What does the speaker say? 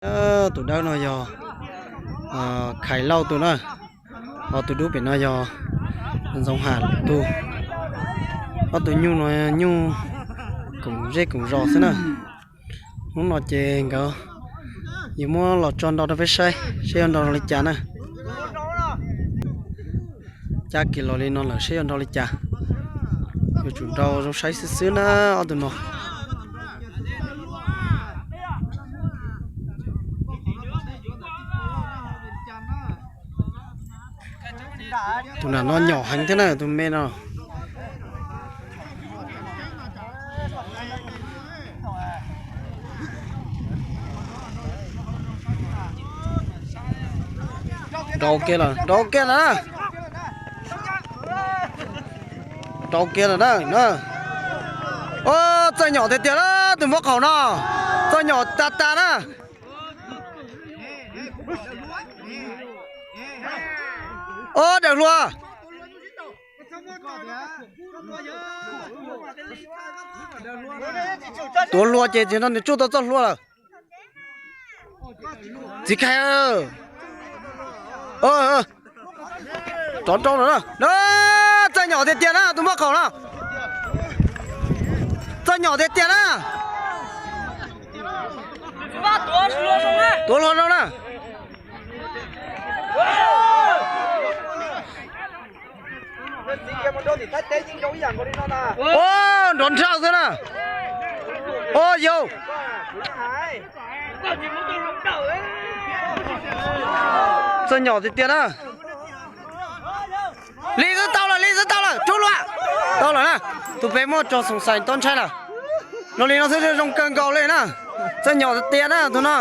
Tus dawb no yog Khais Lauj tus na, ho tus dub pem no yog Ntxoov Ham tus. Ob tug nyuj no nyuj koom zej koom zos xwb na. Hnub no ces nkawd yuav muab los tso nrau rau peb saib, saib yuav nrau zoo li cas na. Cab kiag los li no lawm saib yuav nrau li cas. Yuav tsum nrau zoo saib xwb xwb na ob tug no. Tus nram no nyom heev thiab na, tus me no. Nrau kiag lawm, nrau kiag lawm na. Nrau kiag lawm na. Ua, txawj nyom tiag tiag na, tus muab qaum no. Txawj nyom tas tas na. Ua, daws hlua. Tuav hlua ces tsis no nws tsuj tau txoj hlua lawm. Txiv Khais, rov nrau lawm na. Txawj nyom tiag tiag na tus muab qaum na. Txawj nyom tiag tiag na. Tuav hlua no na. Ua, nrov nrhaj xwb na. Ua yau. Txawj nyom tiag tiag na. Li xwb tau lawm, li xwb tau lawm, rub luaj. Tau lawm na. Tus pem muaj tso xoom xais tob ntshai lawm. Los li no xwb zoo kawg nkaus li na. Txawj nyom tiag tiag na tus no.